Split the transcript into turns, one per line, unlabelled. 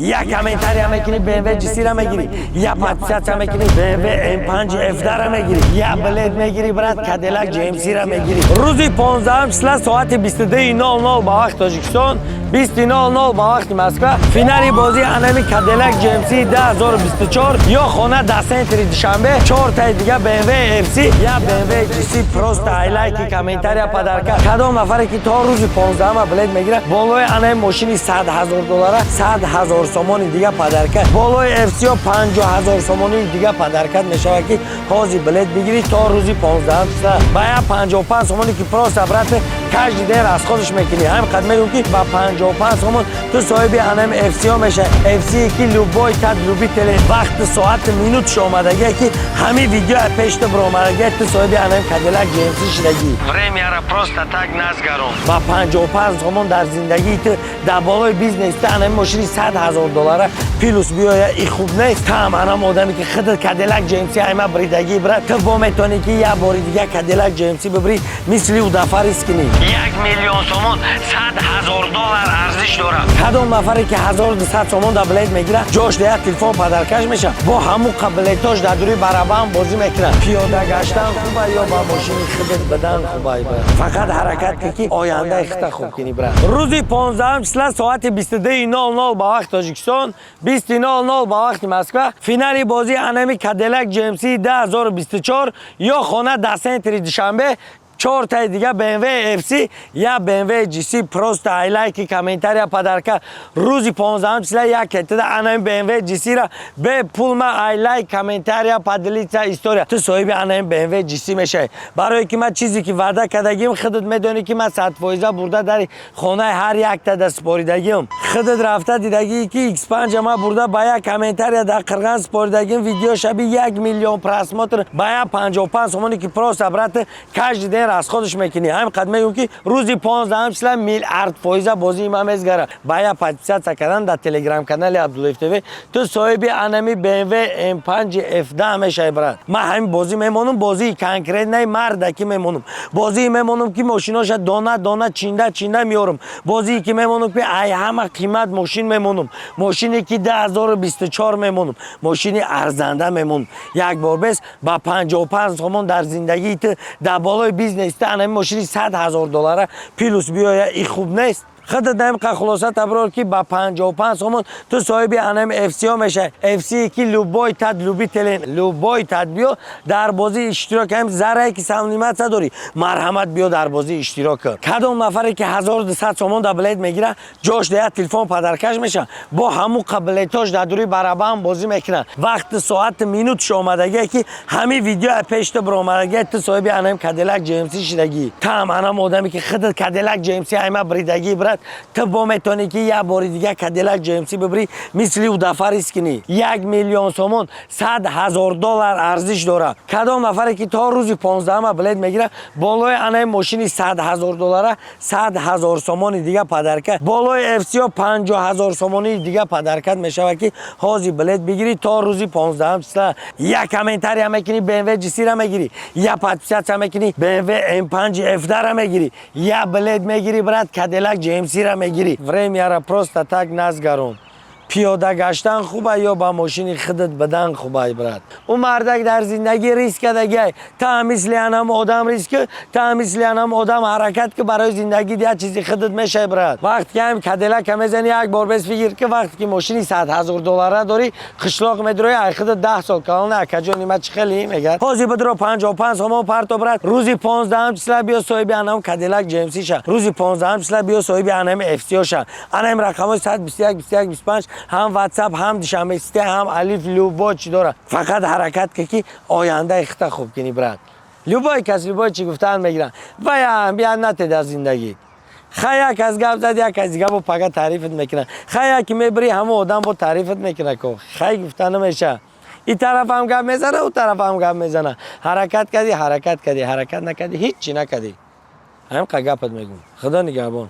Як комментария мекунӣ, BMW GC-ра мегирӣ, я подписаться мекунӣ, BMW M5 F-ра мегирӣ, я билет мегирӣ, брат, Cadillac GMC-ра мегирӣ. Рӯзи 15 числа соати 22:00 ба вақти Тоҷикистон, 20:00 ба вақти Москва финали бозии анами Cadillac GMC 2024 ё хона дар центри Душанбе, чортаи дига BMW FC, я BMW GC. Просто ай лайки, комментария, подарка. Кадом нафаре ки то рӯзи 15 билет мегирад, болои анаи мошини 100 ҳазор доллара 100 ҳазор сомони дига подарка, болои FC 50 ҳазор сомонии дига подарка мешавад, ки ҳозир билет бигирӣ то рӯзи 15 числа. Ба я 55 сомоне ки просто, брат, каждый день расходш мекунӣ, ҳамин қад мегӯм, ки ба 55 сомон ту соҳиби анами FC мешавӣ. FC ки любой тад любители, вақти, соати, минутш омадагие, ки ҳамин видео пешта биромадагие, ту соҳиби анами Cadillac GMC шидагӣ. Времяра просто так назгарон. Ба 55 сомон дар зиндагии ту, дар болои бизнес ту анами мошини 100 ҳазор доллара плюс биёя, и хуб нест? Там анам одаме ки худат Cadillac GMC айма бридагӣ, брат, ту бо метавонӣ, ки як бори дига Cadillac GMC бибрӣ, мисли ӯ дафа риск кунӣ. 1 миллион сомон 100 ҳазор доллар арзиш дорад. Кадом нафаре ки 1200 сомон дар билет мегирад, ҷош да як телефон подаркаш мешавад, бо ҳамун билетош дар дури барабан бозӣ мекунад. Пиёда гаштан хуба ё ба мошини худат бидан хуба? Фақат ҳаракат кун, ки ояндаи худта хуб кунӣ, брат. Рӯзи 15 числа соати 22:00 ба вақти Тоҷикистон, 20:00 ба вақти Москва финали бозии анами Cadillac GMC 2024 ё хона дар центри Душанбе, чортаи дига BMW FC, я BMW GC. Просто ай лайки, комментария, подарка. Рӯзи 15 числа як кетида анами BMW GC-ра бе пул ма ай лайк, комментария, поделиться история, ту соҳиби анами BMW GC мешавӣ. Барое ки ман чизе ки ваъда кардагим, худат медонӣ, ки ман 100% бурда дари хонаи ҳар яктада споридагим. Худат рафта дидагӣ, ки X5 ма бурда ба як комментария дар Қирған споридагим, видео шаби 1 миллион просмотр. Ба як 55 сомоне ки просто, брат, каждый день расходш мекунӣ, ҳамин қад мегӯм, ки рӯзи 15 числа миллиард фоиза бозии ман мезгара. Ба я подписаться кардан дар телеграм канали Абдуллоев ТВ, ту соҳиби анами BMW M5 F10 мешавӣ, брат. Ман ҳамин бозӣ мемонам, бозии конкретнаи мардаки мемонам, бозии мемонам, ки мошиноша дона дона чинда чинда меорам, бозие ки мемонам, ки ай ҳама қимат мошин мемонам, мошине ки 2024 мемонам, мошини арзанда мемонам. Як бор бес ба 55 сомон дар зиндагии ту, дар болои бизнес ту анами мошини 100 ҳазор доллара плюс биёя, и хуб нест? Худат намқа хулоса таброр, ки ба 55 сомон ту соҳиби анами FC мешавӣ. FC ки любой тад любителен, любой тад биё дар бозӣ иштирок кунем. Заррае ки сомневаться дорӣ, марҳамат, биё дар бозӣ иштирок кун. Кадом нафаре ки 1200 сомон дар билет мегирад, ҷош да як телефон подаркаш мешавад, бо ҳамун билетош дар дури барабан бозӣ мекунад. Вақти, соати, минутш омадагие, ки ҳамин видео пешта биромадагие, ту соҳиби анами Cadillac GMC шидагӣ. Там анам одаме ки худат Cadillac GMC айма бридагӣ, брат, ту бо метавонӣ, ки як бори дига Cadillac GMC бибрӣ, мисли ӯ дафа риск кунӣ. 1 миллион сомон 100 ҳазор доллар арзиш дорад. Кадом нафаре ки то рӯзи 15 билет мегирад, болои анаи мошини 100 ҳазор доллара 100 ҳазор сомони дига подарка, болои FC 50 ҳазор сомонии дига подарка мешавад, ки ҳозир билет бигирӣ то рӯзи 15 числа. Як комментария мекунӣ, BMW GC-ра мегирӣ, я подписаться мекунӣ, BMW M5 F-ра мегирӣ, я билет мегирӣ, брат, Cadillac GMC-ра мегирӣ. Времяра просто так назгарон. Пиёда гаштан хуба ё ба мошини худат бидан хубай, брат? Ӯ мардак дар зиндагӣ риск кардагиай, та мисли анам одам риск, та мисли анам одам ҳаракат, ки барои зиндагӣ як чизи худат мешай, брат. Вақте ки ҳам Кадиллака мезани, як бор бес фикр ки вақте ки мошини 100 ҳазор доллара дорӣ, қишлоқ медрои, ай худат 10 сол калона акаҷони ма чӣ хеле мегӯяд. Ҳозир бидро 55 сомон парто, брат. Рӯзи 15 числа биё соҳиби анам Кадиллак GMC ша. Рӯзи 15 числа биё соҳиби анами FC ша. Анам рақамҳои 121 21 25 ҳам WhatsApp, ҳам Душанбе Сити, ҳам Алиф, любой чӣ дора. Фақат ҳаракат ки ояндаи худта хуб кунӣ, брат. Любой кас любой чӣ гуфтан мегиранд, вая бия натед аз зиндагӣ. Хай, як кас гап зад, як кас дига бо пага таърифат мекунад. Хай, яки мебирӣ, ҳамон одам бо таърифат мекунад ко. Хай, гуфта намеша. И тарафам гап мезана, ӯ тарафам гап мезана. Ҳаракат кардӣ, ҳаракат кардӣ, ҳаракат накардӣ, ҳеҷ чӣ накардӣ. Ҳамин қа гапат мегӯм. Худо нигаҳбон.